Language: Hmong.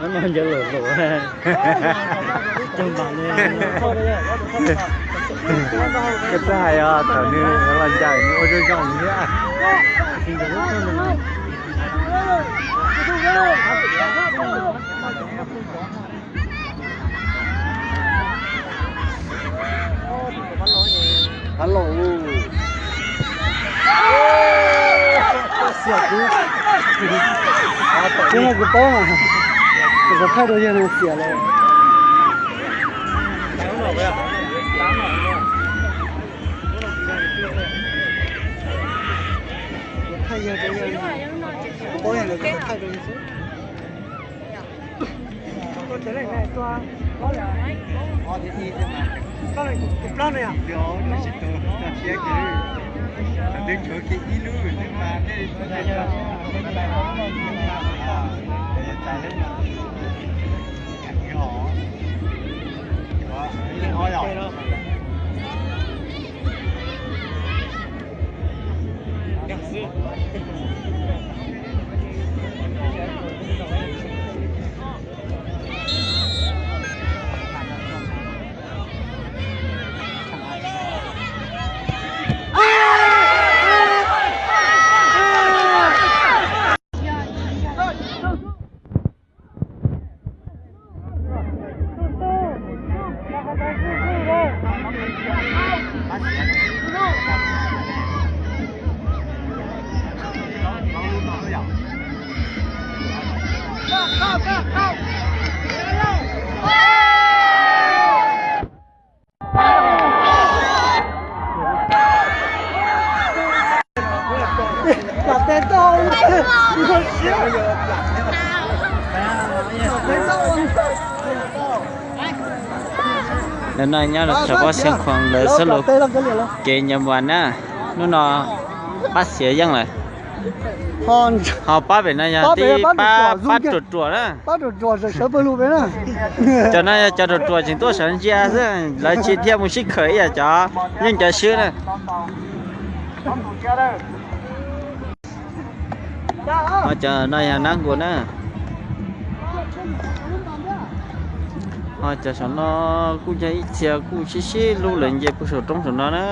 Hnub no ncaws lawm lawm. Koj twb hais os, thaum nws los ncaws nws ua zoo zoo thiab. Hello. Xiam kuv, kuv paub mas, kuv thaij rau yawg no xiam lawm. Kuv thaij yawg rau yawg, kuv paub yog lawv kuv thaij rau yawg xwb. Ntawm no nyob rau saum Pab Xiav Khuam lawv xab lus kev ncav npas na, hnub no Pab Xiav yeej lawm. Ho pab pem no yog tib pab, pab ruam ruam na. Cov no yog cov ruam ruam tseem tuaj sawv ntsia xwb, lawv tsis thiaj mus sib khawm ib yam cov yeej cov swb na. Ho cov no yog nab nkuas na. Ho cov saum no kuj yog ib txhia kuj sib sib hlub lawv nce puag saum roob saum no na.